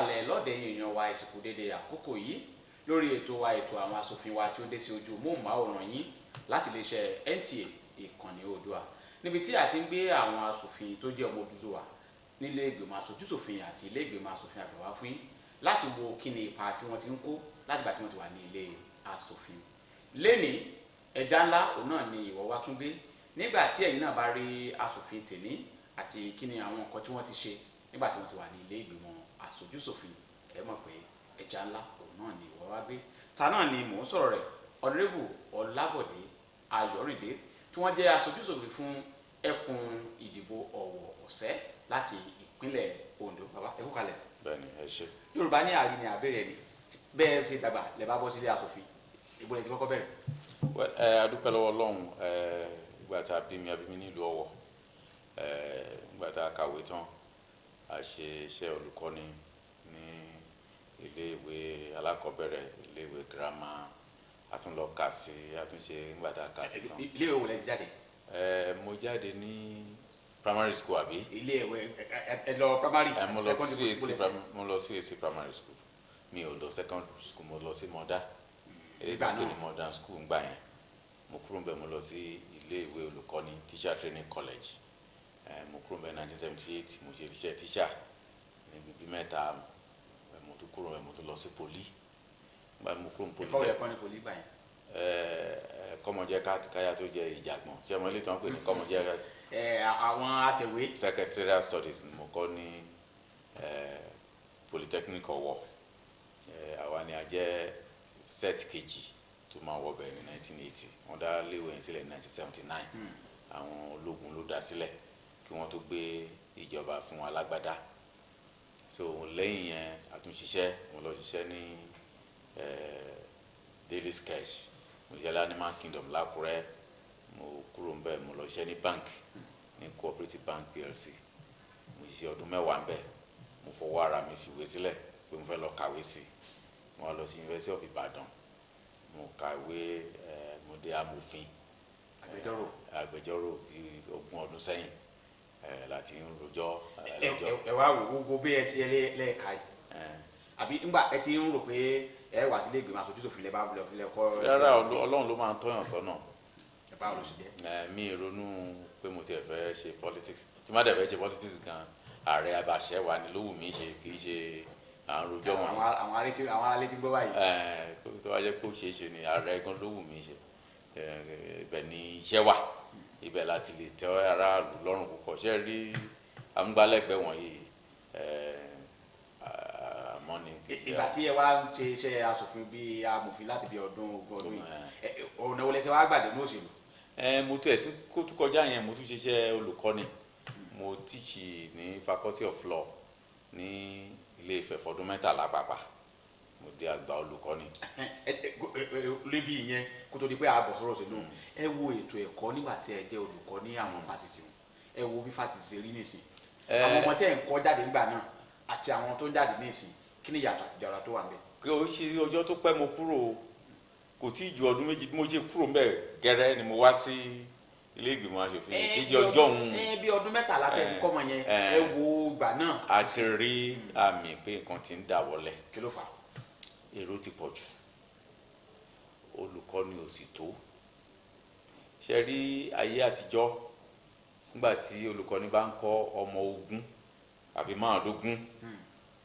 Kalẹ̀ lọ́dẹ̀ èèyàn wa, ìsìnkú dédé àkókò yìí lórí ètò wa, ètò àwọn aṣòfin wa tí ó dé sí ojú móhùnmáwòrán yín láti iléeṣẹ́ NTA ìkànnì Oòduà, níbi tí a ti ń gbé àwọn aṣòfin tó jẹ́ ọmọ Odùduwà nílé ìgbìmọ̀ aṣojúṣòfin àti ilé ìgbìmọ̀ aṣòfin àgbà wá fún yín láti wo kí ni ipa tí wọ́n ti ń kó látìgbà tí wọ́n ti wà ní ilé aṣòfin. Lẹ́ni ẹja ńlá òun náà ni ìwọ wá tún gbé nígbà tí ẹ̀yin náà bá rí aṣòfin tèní àti kí ni àwọn nǹkan tí wọ́n ti ṣe nígbà tí wọ́n ti wà ní ilé ìgbìmọ̀ aṣojúṣòfin, ẹ mọ̀ pé ẹja ńlá òun náà ni ìwọ wá gbé. Ta náà ni mò ń sọ̀rọ̀ rẹ̀? Ọ̀nàrẹ́bù Ọlábọ̀dé Ayọ̀rìndé, tí wọ́n jẹ́ aṣojúṣòfin fún ẹkùn ìdìbò Ọ̀wọ̀ Ọ̀sẹ́ láti ìpínlẹ̀ Oǹdó. Bàbá, ẹ kú kalẹ̀. Bẹ́ẹ̀ni, ẹ ṣé. Yorùbá ní àrí ni àbẹ̀rẹ̀ ni bẹ́ẹ̀ ṣe dàgbà lẹ bá bọ́ sílé aṣòfin. Ìbò lẹ ti kọ́kọ́ bẹ̀rẹ̀? Ẹ a dúpẹ́ lọ́wọ́ Ọlọ́run. Ẹ ìgbà tá a bí mi, a bí mi nílùú Ọ̀wọ̀. Ẹ ìgbà tá a kàwé tán, a ṣe iṣẹ́ olùkọ́ni ní iléèwé alákọ̀ọ́bẹ̀rẹ̀, iléèwé girama, a tún lọ kà sí, a tún ṣe nígbà tá a kà sí tán. Iléèwé wo lẹ ti jáde? Ẹ mo jáde ní primary school àbí? Iléèwé ẹ lọ primary? Ẹ mo lọ sí AC, mo lọ sí AC primary school. Mi ò lọ secondary school, mo lọ sí mọdá èyí tó ń pè ní modern school ngbà yẹn. Mo kúrò ńbẹ̀, mo lọ sí iléèwé olùkọ́ni, teacher training college. Ẹ mo kúrò ńbẹ̀ 1978. Mo ṣe iṣẹ́ teacher níbi bí mẹ́ta. Mo tún kúrò ńbẹ̀, mo tún lọ sí poly. Nígbà mo kúrò ní poly Ẹ̀kọ́ ẹ̀kọ́ ní poly gbà yẹn? Ẹ kọ́mọjẹ́ káyà tó jẹ́ ìjàgbọ̀n tí ọmọ ilé tó ń pè ní kọ́mọjẹ́. Ẹ àwọn atẹ̀wé. Secretarial studies ni mo kọ́ ní Polytechnic Ọ̀wọ̀. Àwa ni a jẹ́ set kejì tó máa wọ bẹ̀ ní 1980. Wọ́n dá léèwé yẹn sílẹ̀ ní 1979. Àwọn ológun ló dá sílẹ̀ kí wọ́n tó gbé ìjọba fún alágbádá. So lẹ́yìn yẹn, àtúnṣiṣẹ́, mo lọ ṣiṣẹ́ ní Daily Sketch, mo ṣiṣẹ́ ní Animal Kingdom l'Ákúrẹ́. Mo kúrò ńbẹ̀, mo lọ ṣiṣẹ́ ní bank, ní Cooperative Bank PLC. Mo ṣiṣẹ́ ọdún 10 ńbẹ̀. Mo fọwọ́ ara mi fìwé sílẹ̀ pé mo fẹ́ lọ kàwé sí. Mo wá lọ sí University of Ibadan, mo kàwé, mo dé amòfin. Agbẹjọ́rò. Agbẹjọ́rò. Bíi 20 ọdún sẹ́yìn láti ń rojọ́ lẹ́jọ́. Ẹ wá wò gbogbo bí ẹ ti lẹ́ẹ̀ka yìí, àbí ńgbà ẹ ti ń rò pé ẹ wà sílé ìgbìmọ̀ aṣojúṣòfin lẹ bá lọ fi lẹ kọ́? Rárá, Ọlọ́run ló máa ń tọ́yàn sọ́nà. Ẹ báwo ló ṣe jẹ́? Mi ronú pé mo tiẹ̀ fẹ́ ṣe politics. Tí má dẹ̀ fẹ́ ṣe politics gan, ààrẹ abàṣẹ wa ni ló wù mí ṣe, kì í ṣe à ń rojọ́ wọn. Àwọn aráalé ti gbọ́ báyìí. Tó wá jẹ́ pé ó ṣeé ṣe ni, ààrẹ gan ló wù mí ṣe. Ibẹ̀ ni iṣẹ́ wà, ibẹ̀ láti lè tẹ́ aráàlú lọ́rùn púpọ̀. Ṣe rí amúgbálẹ́gbẹ̀ẹ́ wọ̀nyí, àmọ́ ni kì í ṣe. Ìgbà tí ẹ wá ń ṣe iṣẹ́ aṣòfin bíi amòfin láti bí ọdún 20 ọdún yìí, ọ̀nà wo lẹ ṣe wá gbàdé ní òṣèlú? Ẹ mo tún ẹ tún kó tún kọjá yẹn, mo tún ṣiṣẹ́ olùkọ́ni. Mo teach ní Faculty of Law ní Ilé Ifẹ̀ fọdún 13 pàápàá. Mo di àgbà olùkọ́ni. Lébi ìyẹn, kó tó di pé a bọ̀ sọ̀rọ̀ òṣèlú, ẹ wo ètò ẹ̀kọ́ nígbà tí ẹ jẹ́ olùkọ́ ní àwọn fásitì wọn. Ẹ wo bí fásitì ṣe rí nísìn, àwọn ọmọ tẹ́ ẹ̀ ń kọ́ jáde nígbà náà àti àwọn tó ń jáde nísìn, kí ni ìyàtọ̀ àtijọ́ ara tó wà níbẹ̀? Kí o ṣe ọjọ́ tó pẹ́ mo kúrò, kò tí ì ju ọdún 2. Bí mo ṣe kúrò ńbẹ̀ gẹ́rẹ́ ni mo wá sí ilé ìgbìmọ̀ aṣòfin. Kì í ṣe ọjọ́ òun. Bí ọdún 13 tẹ́ ń kọ́ ọmọ yẹn, ẹ wo ìgbà náà. A ti rí àmì pé nǹkan ti ń dà wọlé. Kí ló fà á? Èrò ti pọ̀ jù, olùkọ́ni ò sì tó. Ṣe rí ayé àtijọ́, nígbà tí olùkọ́ni bá ń kọ́ ọmọ 20 àbí 15,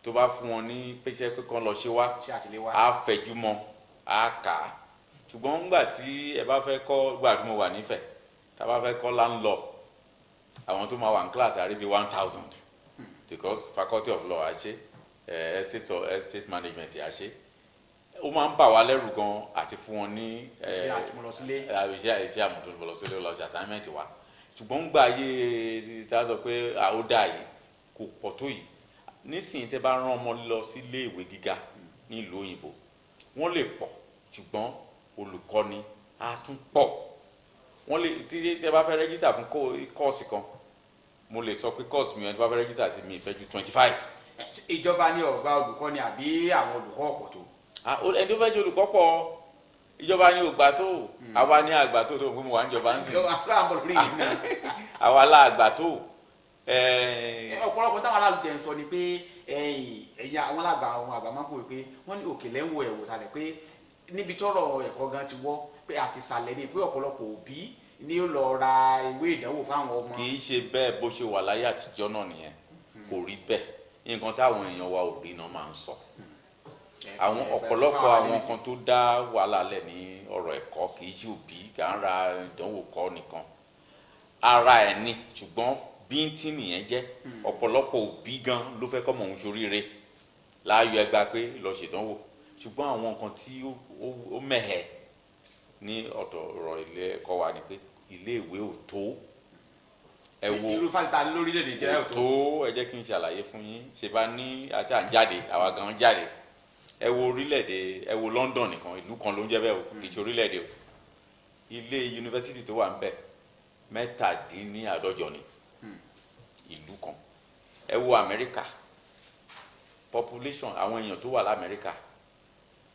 tó bá fún wọn ní pèsè pé kán lọ ṣe wá, ṣé àtìlẹ́wá, á fẹ̀jú mọ́, á kà á. Ṣùgbọ́n nígbà tí ẹ bá fẹ́ kọ́, nígbà tí mo wà nífẹ̀ẹ́, tá a bá fẹ́ kọ́ landlaw, àwọn tó máa wà ní class àrí bíi 1,000, because Faculty of Law àṣe, estate or estate management àṣe, ó máa ń bà wá lẹ́rù gan àti fún wọn ní ṣé àtúmọ̀lọ́sílé. Iṣẹ́ àmọ̀tòlọ́sílẹ̀ lọ ṣe assignment wa. Ṣùgbọ́n ń gba ayé tá a sọ pé ó dà yìí, kò pọ̀ tó yìí. Nísìnyí, tẹ́ bá rán ọmọ lọ sí ilé ìwé gíga ní ìlú òyìnbó, wọ́n lè pọ̀, ṣùgbọ́n olùkọ́ni á tún pọ̀. Wọ́n lè tí tẹ́ bá fẹ́ register fún course kan, mo lè sọ pé course mi, ẹni bá fẹ́ register sí mi, ìfẹ́ ju 25. Ìjọba ní ọ̀gbà olùkọ́ ni àbí àwọn olùkọ́ ọ̀pọ̀ tó? Ẹni tó fẹ́ ṣe olùkọ́ pọ̀, ìjọba ní ògbà tó. Àwa ní àgbà tó pé mo wà níjọba ń sìn. Àwa la àgbà tó. Ọ̀pọ̀lọpọ̀ táwọn aráàlú tẹ̀ ń sọ ni pé ẹ̀yin àwọn àgbà, àwọn àgbà máa ń pòwe pé wọ́n ní òkè lẹ́ ń wo ẹ̀wò sàlẹ̀, pé níbi tọ́rọ̀ ẹ̀kọ́ gan ti wọ́, pé àtìsàlẹ̀ ni pé ọ̀pọ̀lọpọ̀ òbí ni ó lọ ra ìwé ìdánwò fáwọn ọmọ. Kì í ṣe bẹ́ẹ̀. Bó ṣe wà láyé àtijọ́ náà nìyẹn, kò rí bẹ́ẹ̀. Nǹkan táwọn èèyàn wa ò rí náà máa ń sọ. Àwọn ọ̀pọ̀lọpọ̀ àwọn kan tó dá wàhálà lẹ̀ ní ọ̀rọ̀ ẹ̀kọ́, kì í ṣe òbí kà ń ra ìdánwò kọ́ nìkan, ara ẹ̀ ni, ṣùgbọ́n bíntín nìyẹn jẹ́. Ọ̀pọ̀lọpọ̀ òbí gan ló fẹ́ kọ́mọ òun ṣoríire láàyò ẹgbàá pé lọ ṣèdánwò, ṣùgbọ́n àwọn nǹkan tí ó mẹ̀hẹ̀ ní ọ̀dọ̀ ọ̀rọ̀ ilé ẹ̀kọ́ wa ni pé iléèwé ò tó. Ẹ wo irú fásitì àti lórílẹ̀‐èdè Nàìjíríà ò tó. Ẹ jẹ́ kí n ṣàlàyé fún yín. Ṣe bá ní àti à ń jáde, àwa gan jáde. Ẹ wo orílẹ̀-èdè, ẹ wo London nìkan, ìlú kan ló ń jẹ́ bẹ́ẹ̀ o, kì í ṣe orílẹ̀-èdè o. Ilé yunifásitì tó wà ń bẹ̀ 47 ni, ìlú kan. Ẹ wo Amẹ́ríkà, population àwọn èèyàn tó wà lamẹ́ríkà,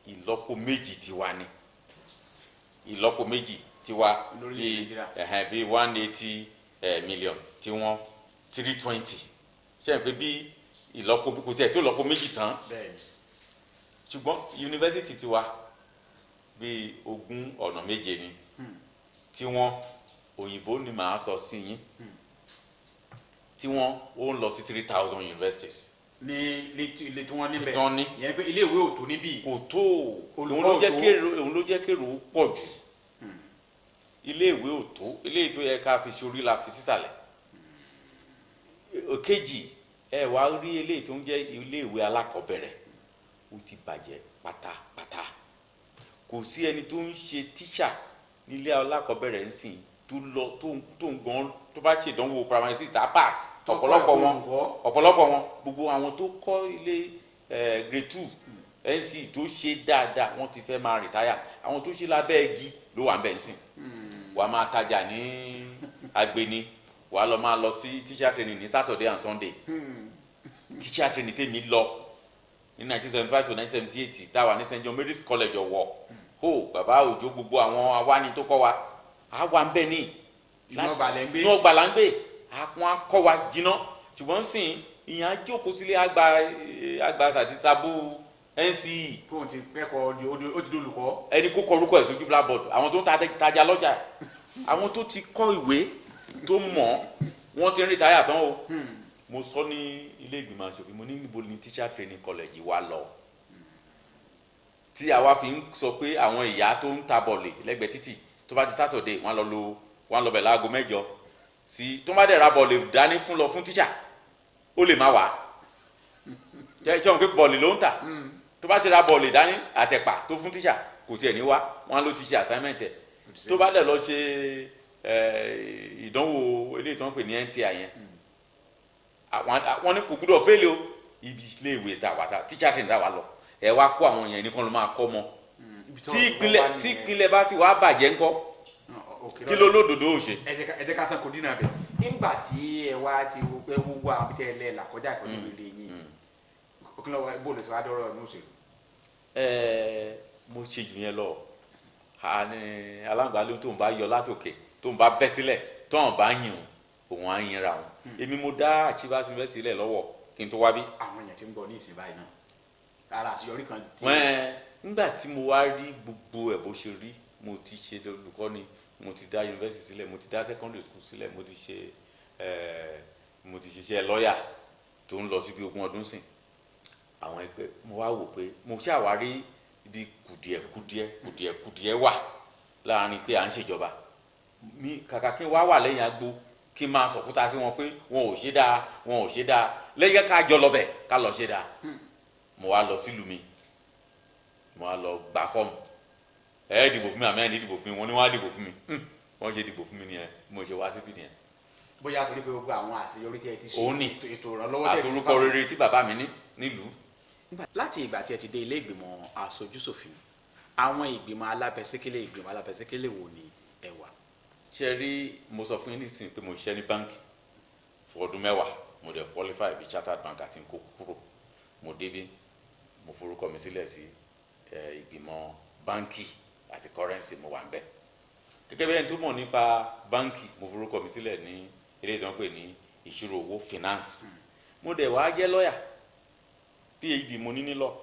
ìlọ́po méjì tiwa ni, ìlọ́po méjì tiwa. Lórílẹ̀-èdè bíi Nàìjíríà. Ẹ̀hẹ́n, bíi 180 million tí wọ́n 320, ṣe é pé bí ìlọ́po kò tiẹ̀ tó ìlọ́po méjì tán? Bẹ́ẹ̀ni. Ṣùgbọ́n yunifásitì tiwa bíi 20 ọ̀nà 7 ni tí wọ́n. Òyìnbó ni màá sọ sí yín, tí wọ́n ó ń lọ sí 3,000 universities. Ní ilé tí wọ́n níbẹ̀. Tán ní. Ìyẹn pé ilé ìwé ò tó níbí. Kò tó. Òun Olùkọ́ ló ò jẹ́ tó. kérò, òun ló jẹ́ kérò ó pọ̀ jù. Iléèwé ò tó, eléyìí tó yẹ ká fi sórí la fi sísàlẹ̀. Òkejì, ẹ wá rí eléyìí tó ń jẹ́ iléèwé alákọ̀ọ́bẹ̀rẹ̀, ó ti bàjẹ́ pátápátá. Kò sí ẹni tó ń ṣe tíṣà nílé alákọ̀ọ́bẹ̀rẹ̀ ń sìn tó lọ tó ń gan tó bá ṣèdánwò primary six tá pass. Tó kọ́ Ọ̀pọ̀lọpọ̀ ẹ̀kọ́ wọn, olùkọ́. ọ̀pọ̀lọpọ̀ wọn, gbogbo àwọn tó kọ́ ilé grade 2 NCE tó ṣe dáadáa, wọ́n ti fẹ́ máa retire. Àwọn tó ṣe lábẹ́ igi ló wà ń bẹ̀ ń sìn. Wàá máa tajà ní agbeni, wàá lọ máa lọ sí teacher training ní Saturday and Sunday. Teacher training tèmi lọ ní 1975 to 1978, táwa ní St John Mary's College, Ọ̀wọ̀ ho, bàbá Òjò, gbogbo àwọn awáni tó kọ́ wa, àwa ń bẹ̀ ní Inú ọgbà lẹ́ ń gbé. Inú ọgbà là ń gbé. Àkùn akọ́ wa jiná, ṣùgbọ́n sìn ìyẹn á jókòó sílé, àgbà àgbà sàtìsàbù NCE. Kóun ti kẹ́kọ̀ọ́ ó ti dolùkọ́. Ẹni kó kọ orúkọ ẹ̀ sójú blackboard, àwọn tó ń tajà lọ́jà, àwọn tó ti kọ́ ìwé tó mọ̀, wọ́n ti ń retire tán o. Mo sọ ní ilé ìgbìmọ̀ asòfin, mo ní níbo ni teacher training college wa lọ tí àwa fi ń sọ pé àwọn ìyá tó ń ta bọ̀lì lẹ́gbẹ̀ẹ́ títì, tó bá ti Saturday, wọ́n á lọ lo, wọ́n á lọ bẹ̀ láago 8 sí, tó bá dẹ̀ ra bọ̀lì dání fún lọ fún tíṣà, ó lè má wà á jẹ́ tí wọ́n pé bọ̀lì ló ń tà. Tó bá ti ra bọ̀lì dání àtẹ̀pà tó fún tíṣà, kò tiẹ̀ ní wá. Wọ́n á ló ti ṣe assignment ẹ̀. Tó bá dẹ̀ lọ ṣe ìdánwò eléyìí tó ń pè ní NTI yẹn, àwọn ní kò gbúdọ̀ fail o. Ibi ilé ìwé tá a wà, tá teacher training tá a wà lọ, ẹ wá kó àwọn yẹn nìkan ló máa kọ́ mọ́. Tí ìpínlẹ̀, tí ìpínlẹ̀ bá ti wá bàjẹ́ ńkọ́, kí ló lódodo ò ṣe? Ẹ jẹ́ ká sàn kò dínà bẹ̀. Nígbà tí ẹ wá ti wo pé wúwo àwọn tẹ́ ẹ lẹ́ là kọjá ìkọjú rere yín, kí ló bó lè sọ wá dọ́rọ̀ ní òṣèlú? Ẹ mo ṣe jù yẹn lọ. Àní aláǹgbá ló tó ń bá yọ látòkè, tó ń bá bẹ́ sílẹ̀, tó ń bá yìn òun, òun á yinra òun. Èmi mo dá Achievers University lẹ̀ lọ́wọ́ kí n tó wá bí. Àwọn èèyàn ti ń gbọ́ ní ìsìn báyìí náà, ara àṣeyọrí kan tí. Wẹ́n, nígbà tí mo wá rí gbogbo ẹ̀ bó ṣe rí, mo ti ṣe olùkọ́ni, mo ti dá university sílẹ̀, mo ti dá secondary school sílẹ̀, mo ti ṣe mo ti ṣiṣẹ́ lọ́ọ̀yà tó ń lọ sí bí 20 ọdún sìn. Àwọn ẹgbẹ́ mo wá wò pé mo ṣàwárí ibi kùdìẹ̀ kùdìẹ̀ kùdìẹ̀ kùdìẹ̀ wà láàrin pé à ń ṣèjọba mi. Kàkà kí n wá wà lẹ́yìn agbo kí n máa sọ̀kúta sí wọn pé wọn ò ṣe dáa, wọn ò ṣe dáa, lẹ́yìn ká jọ lọ bẹ̀ ká lọ ṣe dáa, mo wá lọ sílùú mi, mo wá lọ gba fọ́ọ̀mù. Ẹ dìbò fún mi àmì ẹ ní dìbò fún mi. Wọ́n ní wọ́n á dìbò fún mi. Wọ́n ṣe dìbò fún mi nìyẹn, mo ṣe wá síbí nìyẹn. Bóyá torí pé gbogbo àwọn àṣeyọrí tí ẹ ti ṣe, Òun ni. ètò ìrànlọ́wọ́ tẹ́ ẹ ti Àtorúkọ rere tí bàbá mi ní nílùú. Láti ìgbà tí ẹ ti dé ilé ìgbìmọ̀ aṣojúṣòfin, àwọn ìgbìmọ̀ alábẹ́sẹ́kẹ́lé, ìgbìmọ̀ alábẹ́sẹ́kẹ́lé wo ni ẹ wà? Ṣe rí, mo sọ fún yín nísìnyí pé mo ṣiṣẹ́ ní báńkì fún ọdún 10, mo dẹ̀ qualify bí chartered bank àti kó kúrò. Mo débí, mo forúkọ mi sílẹ̀ sí ìgbìmọ̀ báńkì àti currency, mo wà ń bẹ̀ gẹ́gẹ́ bí ẹni tó mọ̀ nípa báńkì. Mo forúkọ mi sílẹ̀ ní ilé tí wọ́n pè ní ìṣirò owó, finance. Mo dẹ̀ wá jẹ́ lọ́yà, PhD mo ní ní law.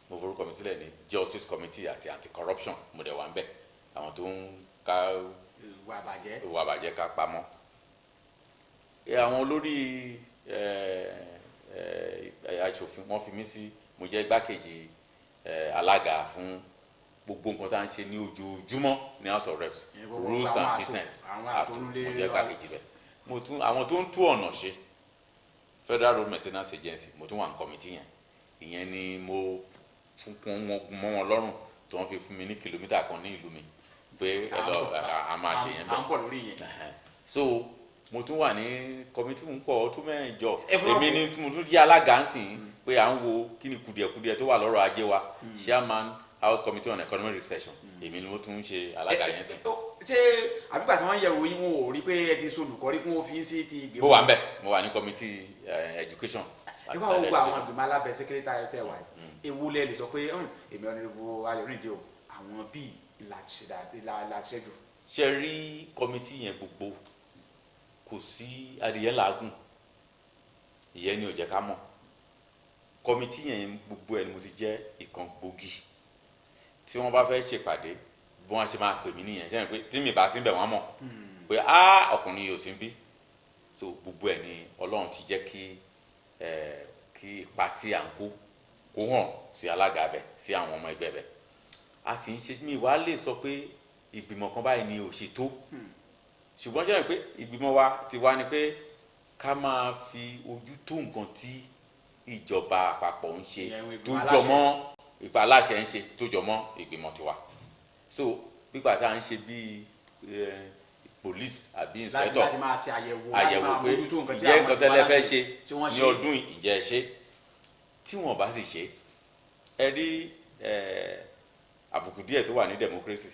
Mo forúkọ mi sílẹ̀ ní Justice Committee àti Anti-Corruption. Mo dẹ̀ wà ń bẹ̀, àwọn tó ń ká ìwà àbàjẹ́. Ìwà àbàjẹ́ ká pamọ́. Àwọn olórí aṣòfin, wọ́n fi mí sí, mo jẹ́ igbákejì alága fún gbogbo nǹkan tá à ń ṣe ní ojoojúmọ́ ní House of Reps, Ìyẹn gbogbo rules àwọn and business. àwọn àtò àtònúlé. Mo jẹ́ igbákejì bẹ̀. Mo tún àwọn tó ń tú ọ̀nà ṣe, Federal Road Maintenance Agency, mo tún wà ní committee yẹn. Ìyẹn ni mo fún kún wọn mọ́ wọn lọ́rùn tí wọ́n fi fún mi ní kìlómítà kan ní ìlú mi pé ẹ lọ, a máa ṣe yẹn À ń bẹ́ẹ̀. bọ̀ lórí yẹn. So mo tún wà ní committee ń pọ̀ ọdún 8. Ẹ fọwọ́ Èmi ni mo tún jẹ́ alága ń sìn pé à ń wo kí ni kùdìẹ̀kudiẹ tó wà lọ́rọ̀ ajé wa, chairman House Committee on Economic Recession. Èmi ni mo tún ń ṣe alága yẹn sìn. Ṣé àbígbà tí wọ́n yẹ̀ wò yín, wọn ò rí pé ẹ ti solùkọ́ rí kí wọ́n fi sí ti ìgbìmọ̀? Mo wà ń bẹ̀, mo wà ní committee education Ẹ àti wá gbogbo àwọn education. ìgbìmọ̀ alábẹ́ sẹ́kẹ́rẹ́tà tẹ̀ wá yìí, ewu lẹ lè sọ pé "Èmi Honourable Ayọ̀rìndé o, àwọn bíi ìlàṣẹ jù"? Ṣe rí committee yẹn gbogbo, kò sí adìyẹ làágùn, ìyẹn ni ò jẹ́ ká mọ̀. Committee yẹn gbogbo ẹ̀ ni mo ti jẹ́ ìkan gbòógì. Tí wọ́n bá fẹ́ ṣèpàdé, bí wọ́n ṣe máa pè mí nìyẹn. Ṣe pé tí mi bá sí bẹ̀, wọ́n mọ̀ pé á ọkùnrin yìí ò sí bí. So gbogbo ẹ̀ ni Ọlọ́run ti jẹ́ kí ẹ̀ kí ipa tí à ń kó kó hàn sí alága bẹ̀, sí àwọn ọmọ ẹgbẹ́ bẹ̀. A sì ń ṣe. Mi wá lè sọ pé ìgbìmọ̀ kan báyìí ni ò ṣe tó, ṣùgbọ́n ṣe pé ìgbìmọ̀ wa ti wá ni pé ká máa fi ojú tó nǹkan tí ìjọba àpapọ̀ ń ṣe Ìyẹn ìgbìmọ̀ tó aláṣẹ. jọmọ́ ìgbà aláṣẹ ń ṣe, tó jọmọ́ ìgbìmọ̀ tiwa. So pípa tá à ń ṣe bíi police àbí láti inspector láti máa ṣe àyẹ̀wò, láti àyẹ̀wò máa pé mójútó nǹkan tí ǹjẹ́ àwọn nǹkan tẹ́lẹ̀ fẹ́ ìgbìmọ̀ ṣe tí wọ́n ní ṣe. ọdún yìí, ǹjẹ́ ẹ ṣe? Tí wọ́n bá sì ṣe, ẹ rí àbùkù díẹ̀ tó wà ní democracy,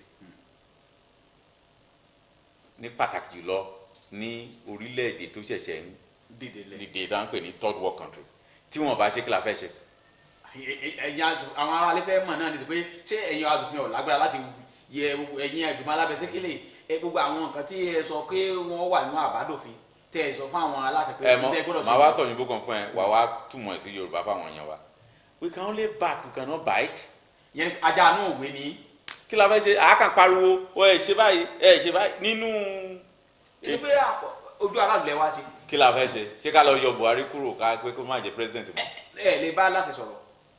ní pàtàkì jùlọ ní orílẹ̀-èdè tó ṣẹ̀ṣẹ̀ ń dìde lẹ̀. dìde tá à ń pè ní third world country. Tí wọ́n bá ṣe, kí la fẹ́ ṣe? Ẹ̀yin àwọn aráalé fẹ́ mọ̀ náà ní sọ pé ṣé ẹ̀yin aṣòfin ò lágbára láti yẹ ẹ̀yin ìgbìmọ̀ alábẹ́sẹ́kẹ́lẹ̀ ẹ gbogbo àwọn nǹkan tí ẹ sọ pé wọ́n wà nínú àbádòfin tẹ́ ẹ sọ fún àwọn aláṣẹ pé Ẹ mọ tẹ́ ẹ gbọ́dọ̀ màá wá sọ òyìnbó kan fún ẹ, wà wá túmọ̀ ẹ̀ sí Yorùbá fáwọn èèyàn wa. We can only bark, we cannot bite. Yẹn ajá inú òwe ni. Kí la fẹ́ ṣe? Àákàn pariwo ó, ẹ ṣe báyìí, ẹ ṣe báyìí nínú. Ṣé pé ojú aráàlú lẹ wá ṣe. Kí la fẹ́ ṣe? Ṣé ká lọ yọ Buhari kúrò, ká pé kó má jẹ president mọ́? Ẹ lè bá aláṣẹ sọ̀rọ̀,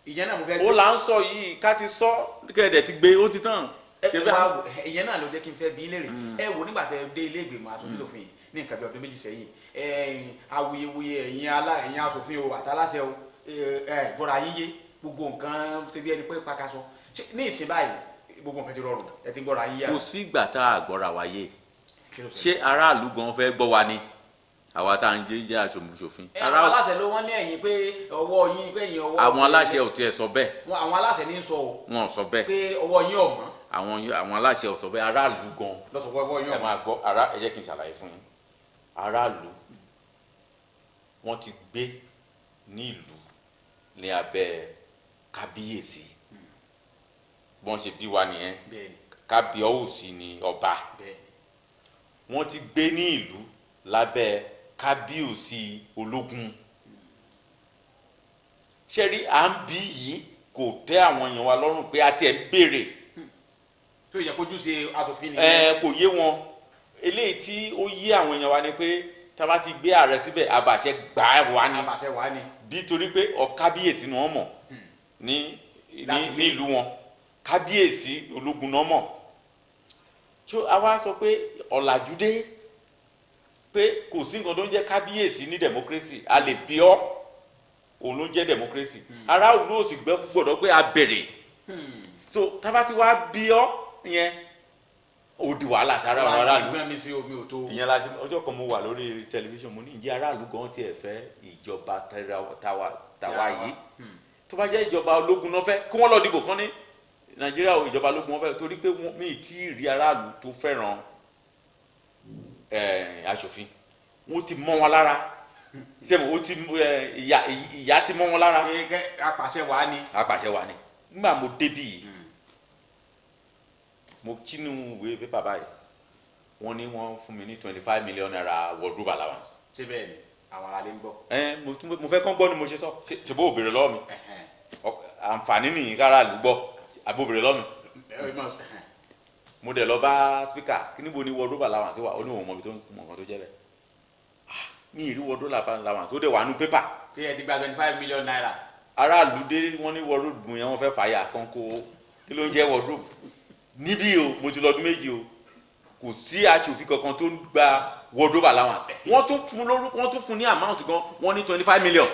ìyẹn náà mo fẹ́. Ó là ń sọ yìí, ká ti sọ kẹ́ẹ̀dẹ̀ ti gbé, ó ti tàn. Ẹ Ṣe ẹ bí wá wò, ìyẹn náà ló jẹ́ kí n fẹ́ bí léèrè. Ẹ wò, nígbà tẹ dé ilé ìgbìmọ̀ aṣòfin yìí ní nǹkan bí ọdún 2 sẹ́yìn, ẹ awuyewuye ẹ̀yin alá ẹ̀yin aṣòfin o àtàláṣẹ o, ẹ gbọ́ra yín yé, gbogbo nǹkan ṣe bí ẹni pé pàkàṣọ. Ṣé ní ìsìn báyìí gbogbo nǹkan ti rọrùn, ẹ ti gbọ́ra yín yá? Kò sígbà tá a gbọ́ra wa yé. Kí ló ṣẹlẹ̀? Ṣé aráàlú gan fẹ́ gbọ́ wa ni àwa tá à ń jẹ́ aṣòfin? Ẹ àwọn aláṣẹ ló wọ́n ní ẹ̀yin pé ọwọ́ yín pé ẹ̀yin ọwọ́. Àwọn aláṣẹ ò tiẹ̀ sọ bẹ́ẹ̀. Àwọn aláṣẹ ní sọ o. Wọn ò sọ bẹ́ẹ̀. Pé ọwọ́ yín ò mọ́. Àwọn aláṣẹ ò sọ bẹ́ẹ̀, aráàlú gan lọ́sọ̀ pé ọwọ́ yín ò Ẹ mọ́. máa gbọ́ ará, ẹ jẹ́ kí n ṣàlàyé fún yín. Aráàlú, wọ́n ti gbé ní ìlú ní abẹ́ kábíyèsí. Bí wọ́n ṣe bí wa nìyẹn. Kábíyèsí ni ọba. Wọ́n ti gbé ní ìlú lábẹ́ kábíyèsí ológun. Ṣé rí à ń bí yìí, kò tẹ́ àwọn èèyàn wa lọ́rùn pé a tiẹ̀ ń béèrè. Tó yẹ kójú ṣe aṣòfin nìyẹn. Ẹ kò yé wọn. Eléyìí tí ó yé àwọn èèyàn wa ni pé tá a bá ti gbé ààrẹ síbẹ̀, àbàṣẹ gbà á wá ni. Àbàṣẹ wà ní. Bí torí pé ọ̀kábíyèsí ni wọ́n mọ̀ ní Láti ní ìlú wọn, kábíyèsí ológun náà mọ̀. Tó a wá sọ pé ọ̀làjú dé, pé kò sí nǹkan tó ń jẹ́ kábíyèsí ní democracy. A lè bí ọ́, òun ló ń jẹ́ democracy. Aráàlú ò sì gbẹ́ gbọ́dọ̀ pé a béèrè. So tá a bá ti wá bí ọ́ yẹn, ó di wàhálà sára àwọn aráàlú. Gbọ́n mi sí omi ò tó. Ìyẹn la ṣe. Ọjọ́ kan mo wà lórí tẹlifíṣàn, mo ní ǹjẹ́ aráàlú gan tiẹ̀ fẹ́ ìjọba tàwa yìí? Tó bá jẹ́ ìjọba ológun náà fẹ́, kí wọ́n lọ dìbò kán ní Nàìjíríà o, ìjọba ológun wọn fẹ́, torí pé mi ì tí ì rí aráàlú tó fẹ́ràn aṣòfin. Wọ́n ti mọ́ wọn lára sẹ́mu, ó ti ìyà ti mọ́ wọn lára. Pé apàṣẹ wà ní. Apàṣẹ wa ni. Nígbà mo débí yìí, mo kínú ìwé pépà báyìí. Wọ́n ní wọ́n fún mi ní 25 million naira wardrobe allowance. Ṣé bẹ́ẹ̀ ni? Àwọn aráalé ń gbọ́. Ẹ mo fẹ́ kán gbọ́ ni mo ṣe sọ. Ṣe bó o béèrè lọ́wọ́ mi? Àǹfààní nìyí káràlú gbọ́. Àbó béèrè lọ́wọ́ mi? Mo dẹ̀ lọ bá speaker, kí níbo ni wardrobe allowance wà? Ó ní òun mọ̀ ibi tó ń mọ̀ nǹkan tó jẹ́ bẹ́ẹ̀. Ah, mi ì rí wardrobe allowance ó dẹ̀ wà nú pépà. Pé ẹ ti gba ₦25 million. Aráàlú dé, wọ́n ní wardrobe yẹn wọ́n fẹ́ fàyà kan kó. Kí ló ń jẹ́ wardrobe níbí o? Mo ti lọ ọdún 2 o, kò sí aṣòfin kankan tó ń gba wardrobe allowance. Wọ́n tún fún lórúkọ, wọ́n tún fún ní amount gan, wọ́n ní 25 million.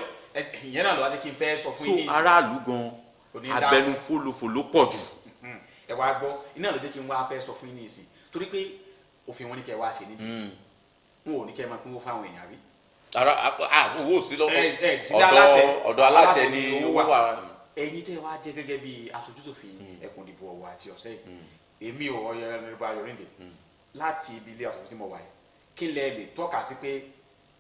Ìyẹn náà ló wá sí kí n fẹ́ sọ fún So yín ní ìsìn. aráàlú gan Kò ní dáhùn. abẹnú fólofòló pọ̀ jù. Ẹ wá gbọ́, iná ló dé kí n wá fẹ́ sọ fún yín ní ìsìn, torí pé òfin wọn ní kẹ́ ẹ wá ṣe níbí, wọn ò ní kẹ́ ẹ máa pínwó fáwọn èèyàn, àbí? Ara owó sí lọ́wọ́. Ẹ sí ọ̀dọ̀ aláṣẹ. Ọ̀dọ̀ aláṣẹ ni owó wà. Ẹ̀yin tẹ́ wá jẹ́ gẹ́gẹ́ bí aṣojúṣòfin ẹkùn ìdìbò Ọ̀wọ̀ àti Ọ̀sẹ́ yìí, èmi ò ọyọ ẹnìbọ Ayọ̀rìndé láti ibi ilé aṣòfin tí mo wà yìí, kí lẹ lè tọ́ka sí pé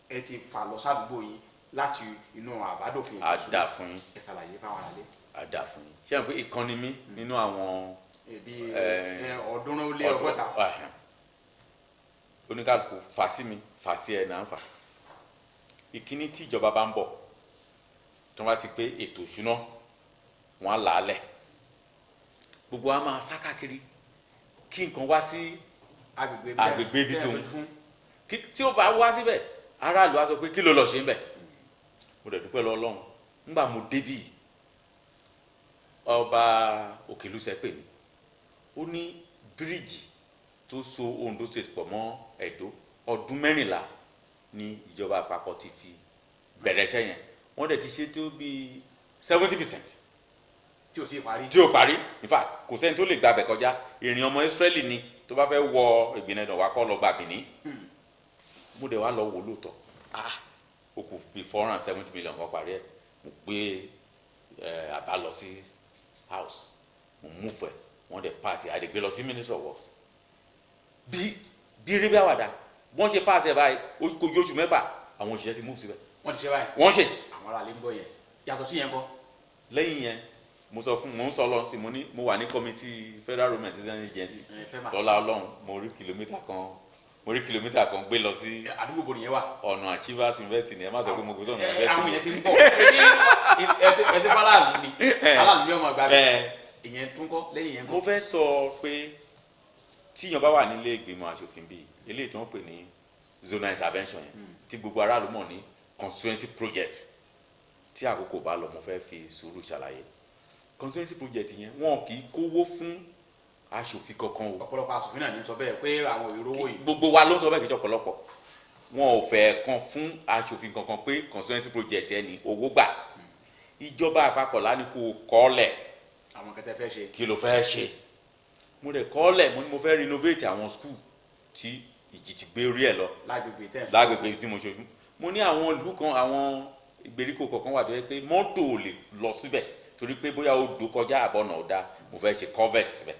ẹ ti fà lọ sádùúgbò yín láti inú àbádòfin ètò ìṣúná? Àdá fún yín. Ẹ ṣàlàyé fáwọn aráalé. Àdá fún yín. Ṣé àwọn pé ìkànnì mi nínú àwọn Bí 360. Oníkàlùkù fà sí mi, fà sí ẹ náà ń fà. Ìkíní, tí ìjọba bá ń bọ̀, tí wọ́n bá ti pé ètò ìṣúná, wọ́n á là á lẹ̀, gbogbo wa máa sá káàkiri kí nǹkan wá sí agbègbè agbègbè ibi tẹ́ ẹ tí òun sojú fún. Tí ó bá wá síbẹ̀, aráàlú á sọ pé kí ló lọ ṣe ń bẹ̀. Mo dẹ̀ dúpẹ́ lọ Ọlọ́run, nígbà mo débì, ọba Òkèlúsẹ̀ pè mí, ó ní bíríìjì tó so Ondo State pọ̀ mọ́ Ẹdó, ọdún 14 ní ìjọba àpapọ̀ ti fi bẹ̀rẹ̀ iṣẹ́ yẹn, wọ́n dẹ̀ ti ṣe tó bíi 70%. Tí ò tí ì parí. Tí ó parí. In fact, kò sẹ́ni tó lè gbàbẹ̀ kọjá. Ìrìn ọmọ Ísírẹ́lì ni tó bá fẹ́ wọ Ìgbìnẹ̀dàn wá kọ́ lọ gba Benin. Mo dẹ̀ wá lọ wò lóòótọ́, ah, ó kù bíi 470 million kan parí ẹ̀. Mo gbé ẹ àbá lọ sí house, mo move ẹ̀, wọ́n dẹ̀ pass ẹ̀, àdègbè lọ sí Ministry of Works. Bí bí rí bí àwàdà, wọ́n ṣe pass ẹ̀ báyìí, ó kojú oṣù 6, àwọn òṣìṣẹ́ ti move síbẹ̀. Wọ́n ti ṣe báyìí. Wọ́n ṣe. Àwọn aráalé ń gbọ́ yẹn. Yàtọ̀ sí yẹn kọ́? Lẹ́yìn yẹn, mo sọ fún, mo ń sọ lọ sí, mo ní mo wà ní committee Federal Road Maintenance Agency. Ẹ fẹ́ mà. Lọ́lá Ọlọ́run, mo rí kìlómítà kan gbé lọ sí Àdúgbò bo nìyẹn wà? Ọ̀nà Achievers University ni. Ẹ má sọ pé mo gbé sọ̀nà Àwọn university. èèyàn ti ń bọ̀ ẹsẹ faraàlú ni, aráàlú ni ọmọ àgbà mi. Ìyẹn tún kọ́. Lẹ́yìn yẹn Mo kọ́? fẹ́ sọ pé tíyan bá wà nílé ìgbìmọ̀ asòfin, bíi eléyìí tí wọ́n pè ní zonal intervention yẹn, tí gbogbo aráàlú mọ̀ ní constituency project, tí àkókò bá lọ, mo fẹ́ fi sùúrù ṣàlàyé constituency project yẹn. Wọn kì í kówó fún aṣòfin kankan o. Ọ̀pọ̀lọpọ̀ aṣòfin náà ní sọ bẹ́ẹ̀ pé àwọn èrò owó yìí. Gbogbo wa ló ń sọ bẹ́ẹ̀, kì í ṣe ọ̀pọ̀lọpọ̀. Wọn ò fẹ́ kan fún aṣòfin kankan pé constituency project ẹni owó gbà. Ìjọba àpapọ̀ lá ní kó o kọ́ lẹ̀. Àwọn kẹtẹ fẹ́ ṣe. Kí ló fẹ́ ṣe? Mo dẹ̀ kọ́ lẹ̀, mo ní mo fẹ́ renovate àwọn school tí ìjì ti gbé orí ẹ̀ lọ. Lágbègbè tẹ̀ ń sọ. Lágbègbè tí mo ṣojú. Mo ní àwọn ìlú kan, àwọn ìgbèríko kọ̀ọ̀kan wà tó yẹ pé mọ́tò ò lè lọ síbẹ̀ torí pé bóyá odò kọjá, àbọ̀nà ọ̀dà, mo fẹ́ ṣe culvert síbẹ̀.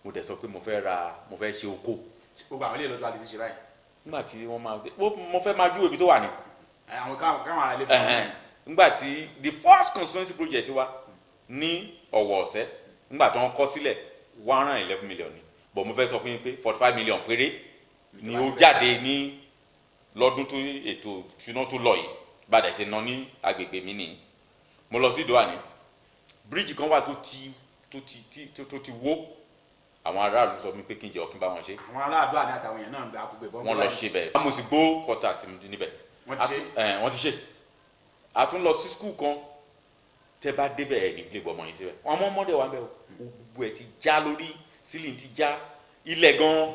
Mo dẹ̀ sọ pé mo fẹ́ ṣe oko. Gbogbo àwọn ilé ìlọ́jọ́ alẹ́ ti ṣe báyìí. Nígbà tí wọ́n máa dé, mo fẹ́ máa júwe ibi tó wà ní. Àwọn káwọn ará ilé fún Nígbà tí the first constituency project wa ní Ọ̀wọ̀ Ọ̀sẹ́, nígbà tí wọ́n kọ́ sílẹ̀, 111 million ni, but mo fẹ́ sọ fún yín pé 45 million péré ni ó jáde ní lọ́dún tó ètò ìṣúná tó lọ yìí. Bàdà ṣe ná ní agbègbè mi nìyí. Mo lọ sí Ìdó-àní, bíríìjì kan wà tó ti wó. Àwọn aráàlú sọ mi pé kí n jẹ́ ọkí bá wọn ṣe. Àwọn aráàlú àní àtàwọn èèyàn náà ń bẹ àkùgbè bọ́. Wọ́n lọ ṣe bẹ́ẹ̀. Mo sì gbó kọta sí níbẹ̀. Wọ́n ti ṣe? Wọ́n ti ṣe. A tún lọ sí school kan, tẹ́ bá débẹ̀, ẹ̀ ní ilé gbọmọ yín síbẹ̀. Wọn mọ ọmọdé wa ń bẹ o, gbogbo ẹ̀ ti já lórí, ceiling ti já, ilẹ̀ gan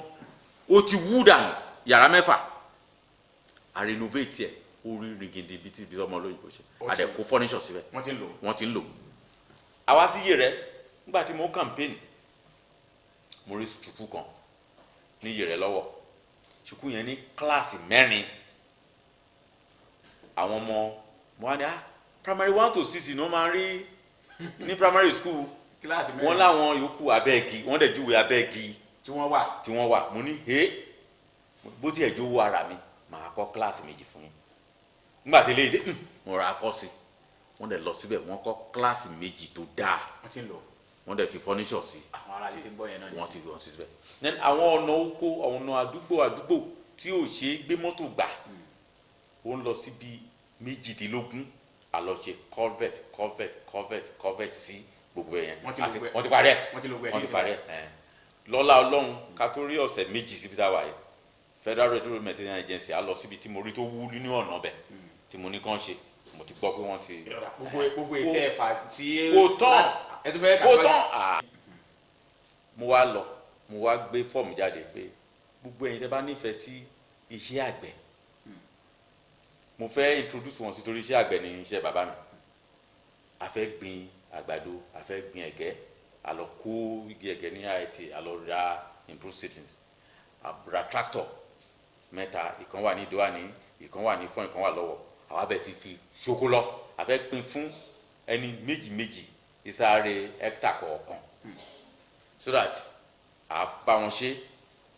ó ti wú dànù. Yàrá 6, a renovate ẹ̀, ó rí rigidi bíi ti bí ọmọ olóyìnbó ṣe. Ó A dẹ̀ kó furniture síbẹ̀. Wọ́n ti ń lò. Wọ́n ti ń lò. Àwa sí yè rẹ, nígbà tí mo campaign, mo rí ṣùkú kan ní yè rẹ lọ́wọ́. Ṣùkú yẹn ní kíláàsì 4. Àwọn ọmọ mo wá ní, ah, primary one to six ni wọ́n máa ń rí ní primary school. Kíláàsì 4. Wọ́n láwọn yòókù abẹ́ẹ̀gì, wọ́n dẹ̀ júwe abẹ́ẹ̀gì tí wọ́n wà. Tí wọ́n wà. Mo ní he, bó tiẹ̀ jówó ara mi, màá kọ́ kíláàsì 2 fún yín. Nígbà tí eléyìí dé, mo rà á kọ́ sí. Wọ́n dẹ̀ lọ síbẹ̀, wọ́n kọ́ kíláàsì 2 tó dáa. Wọ́n ti ń lò. Wọ́n dẹ̀ fi furniture sí. Àwọn ará ilé tí ń gbọ́ yẹn náà. Wọ́n ti wọ́n ti síbẹ̀. Then àwọn ọ̀nà oko, ọ̀nà àdúgbò tí ò ṣe é gbé mọ́tò gbà, ó ń lọ síbi 18. A lọ ṣe culvert, culvert, culvert, culvert sí gbogbo yẹn. Wọ́n ti lo Àti gbogbo ẹ̀. wọ́n ti parí ẹ̀. Wọ́n ti lo gbogbo ẹ̀ Wọ́n ti nísìnyí. parí ẹ̀. Lọ́lá Ọlọ́run, ká tó rí ọ̀sẹ̀ 2 síbi tá a wà yìí, Federal Road Maintenance Agency á lọ síbi tí mo rí tó wú nínú ọ̀nà bẹ̀ tí mo ní kàn ṣe. Mo ti gbọ́ pé wọ́n ti Gbogbo ètò ẹ̀fà tí. Kò tán. Ẹ tún fẹ́ kà Kò síwájú. tán. Mo wá lọ, mo wá gbé fọ́ọ̀mù jáde pé gbogbo ẹ̀yin tẹ́ bá nífẹ̀ẹ́ sí iṣẹ́ àgbẹ̀, mo fẹ́ introduce wọn sí, torí iṣẹ́ àgbẹ̀ ni iṣẹ́ bàbá mi. A fẹ́ gbin àgbàdo, a fẹ́ gbin ẹ̀gẹ́. A lọ kó igi ẹ̀gẹ́ ní IITA, a lọ ra improved seedlings, a ra tractor mẹ́ta, ìkan wà ní Ìdó-Àní, ìkan wà ní Fọ́n, ìkan wà lọ́wọ́. Àwa bẹ̀ sí fi ṣoko lọ. A fẹ́ pín fún ẹni méjì méjì, ìsáré hectare kọ̀ọ̀kan, so that a bá wọn ṣe,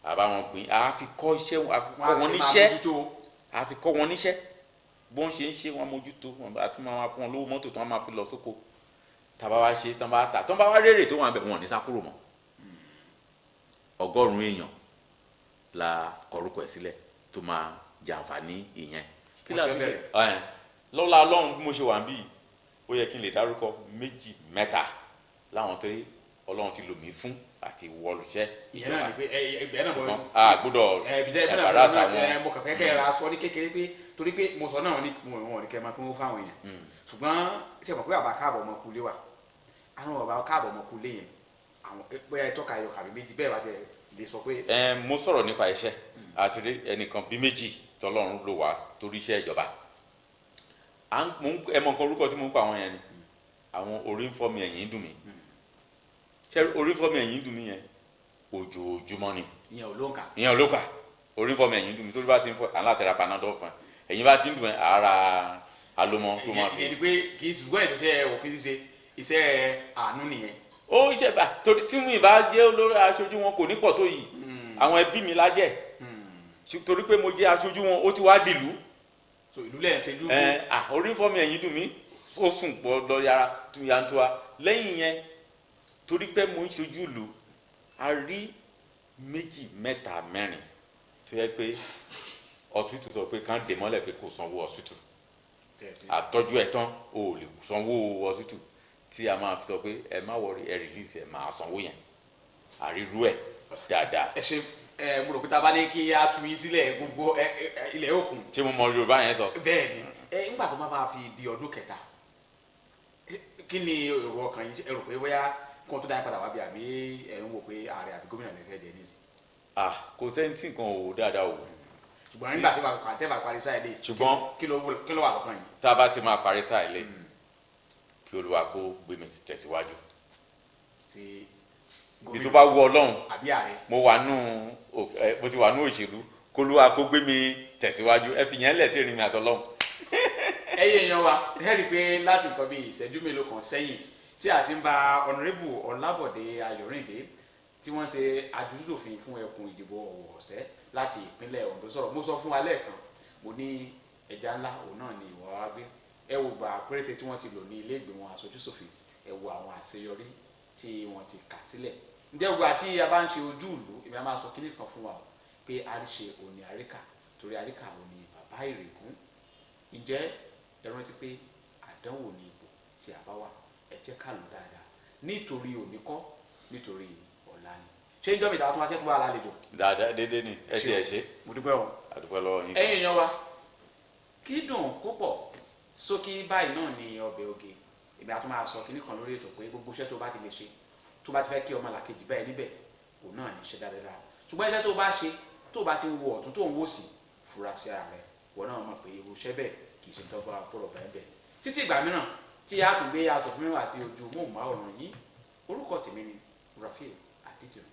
a bá wọn gbìn, a fi kọ́ iṣẹ́, a fi Wọ́n á kọ́ wọn fi máa níṣẹ́. mójútó. A fi kọ́ wọn níṣẹ́, bó ń ṣe ń ṣe, wọn mójútó wọn, a tún máa fún wọn lówó mọ́tò tí wọ́n máa fi lọ sóko. Tàbá wá ṣe tán, bá tà tán, bá wá rèrè tó wà bẹ̀, wọn ò ní sá kúrò mọ́. 100 èèyàn la kọrúkọ ẹ̀ sílẹ̀ tó máa jàǹfààní ìyẹn. Kí Wọ́n la ṣe tún ṣe? bẹ̀rẹ̀. Lọ́lá Ọlọ́run, bí mo ṣe wà níbí, ó yẹ kí n lè dárúkọ méjì mẹ́ta láwọn tó Ọlọ́run ti lò mí fún àti wọlùṣẹ́. Ìyẹn náà ni pé ẹ ẹ náà Ṣùgbọ́n bọ a gbọ́dọ̀ ẹ ibi tẹ́ ẹ náà embarrass bọ àwọn. Ẹ mo kàn fẹ́ kẹ́ ẹ ra sọ ní kékeré pé torí pé mo sọ náà ní mo wọn ní kẹ́ ẹ máa pín owó fáwọn èèyàn, ṣùgbọ́n ṣe mọ̀ pé bàbá káàbọ̀ ọmọkulé wa, àwọn bàbá káàbọ̀ ọmọkulé yẹn, àwọn bóyá ẹ tọ́ka ẹyọ kàbí méjì bẹ́ẹ̀ bá tẹ lè sọ pé. Ẹ mo sọ̀rọ̀ nípa iṣẹ́ àti rí ẹnìkan bí méjì tọ́lọ́run lò wá torí iṣẹ́ ìjọba. À ń mo ń ẹ mọ nǹkan orúkọ tí mo ń pa àwọn yẹn ni àwọn orí ń fọ́ mi, ẹ̀yìn ń dùn mí. Ṣé orí ń fọ́ mi, ẹ̀yìn ń dùn mí yẹn, ojoojúmọ́ ni. Ìyẹn ò ló ń kà. Ìyẹn ló kà. Orí ń fọ́ mi, ẹ̀yìn ń dùn mí, torí bá ti ń fọ́, à ń láti ra Panadol fún ẹ. Ẹ̀yìn bá ti ń dùn ẹ, àá ra alómọ tó máa fi. Ìyẹn ni pé kì í ṣùgbọ́n ìṣiṣẹ́ òfin ṣíṣe, iṣẹ́ àánú nìyẹn. Ó iṣẹ́ bá torí tí mi bá jẹ́ olórí aṣojú wọn, kò ní pọ̀ tó yìí. Àwọn ẹbí mi lájẹ̀. Torí pé mo jẹ́ aṣojú wọn, ó ti wá dìlú. So ìlú lẹ́yìn ṣe dúró. Ẹ à orí ń fọ́ mi, ẹ̀yìn dùn mí, ó sùn pọ̀ lọ yàrá tún yantua. Lẹ́yìn yẹn, torí pé mo ń ṣojú ìlú, a rí méjì mẹ́ta mẹ́rin tó yẹ pé hospital sọ pé kàn dè mọ́lẹ̀ pé kò sanwó hospital. Àtọ́jú ẹ̀ tán, o ò lè sanwó hospital, tí a máa fi sọ pé ẹ má worry, ẹ release ẹ, máa sanwó yẹn. Àrírú ẹ̀ dáadáa. Ẹ ṣe. Ẹ mo rò pé tá a bá ní kí a tú yín sílẹ̀, gbogbo ẹ ẹ ilẹ̀ òkun. Ṣé mo mọ Yorùbá yẹn sọ? Bẹ́ẹ̀ ni. Ẹ ńgbà tó máa fi di ọdún kẹta, kí ni èrò ọkàn yín? Ẹ rò pé bóyá kí wọ́n tó dá yín padà wá bí, àbí ẹ ń wò pé ààrẹ àbí gómìnà lè fẹ́ jẹ nísìnyí? Ah, kò sẹ́ni tí nǹkan ò dáadáa o. Ṣùgbọ́n nígbà tí wàá tẹ́ bá parí sáà ilé. Ṣùgbọ́n kí ló wà lọ́kàn yín? Tá a bá ti máa parí sáà ilé, kí Olúwa kó gbé mi tẹ̀síwájú Sí bí tó bá wù Ọlọ́run. Àbí ààrẹ? Mo wà nù, mo ti wà nù òṣèlú, kólúwa kó gbé mi tẹ̀síwájú. Ẹ fi yẹn lẹ̀ sí ìrìn mi àtọlọ́run. Ẹ̀yin èèyàn wa, ẹ rí i pé láti nǹkan bíi ìṣẹ́jú mélòó kan sẹ́yìn tí a ti ń bá Honourable Ọlábọ̀dé Ayọ̀rìndé, tí wọ́n ṣe aṣojúṣòfin fún ẹkùn ìdìbò Ọ̀wọ̀ Ọ̀sẹ́ láti ìpínlẹ̀ Ondo sọ̀rọ̀. Mo sọ fún wa lẹ́ẹ̀kan, mo ní ẹja ńlá òun náà ni ìwà wa gbé. Ẹ wo gbà péréte tí wọ́n ti lò ní ilé ìgbìmọ̀ aṣojúṣòfin, ẹ wo àwọn àṣeyọrí tí wọ́n ti kà sílẹ̀. Ǹjẹ́ gbogbo àti a bá ń ṣe ojú ìlú, èmi a máa sọ kíní kan fún wa o, pé àríṣe òní àríkà, torí àríkà òní bàbá ìrègùn. Ǹjẹ́ ẹ rántí pé àdánwò ní ipò tí a bá wà? Ẹ jẹ́ ká lò dáadáa, nítorí òní kọ́, nítorí ọ̀la ni. Ṣé ń jọ́ mi tàwọn tó máa ṣe tó bá lálejò? Dáadáa déédéé ni ẹ ṣe, ẹ ṣe. Mo dúpẹ́ o. Àdúpẹ́ lọ́wọ́ yín. Ẹ̀yin èèyàn wa, kí dùn kó pọ̀ sókí báyìí náà ni ọbẹ̀ oge. Èmi á tún máa sọ kíní kan lórí ètò pé gbogbo iṣẹ́ tó bá ti lè ṣe, tó bá ti fẹ́ kí ọmọ làkejì báyìí níbẹ̀, òun náà ní ṣe dáadáa. Ṣùgbọ́n iṣẹ́ tó bá ṣe, tó bá ti ń wo ọ̀tún tó ń wò sí, fura sí ara rẹ̀. Wọ́n náà mọ̀ pé irú iṣẹ́ bẹ́ẹ̀ kì í ṣe tọ́gbà pọ̀rọ̀ bẹ́ẹ̀ bẹ́ẹ̀. Títí ìgbà mìíràn tí a tún gbé aṣòfin mẹ́wàá sí ojú móhùnmáwòrán yìí, orúkọ tèmi ni Rafiu Adédìran.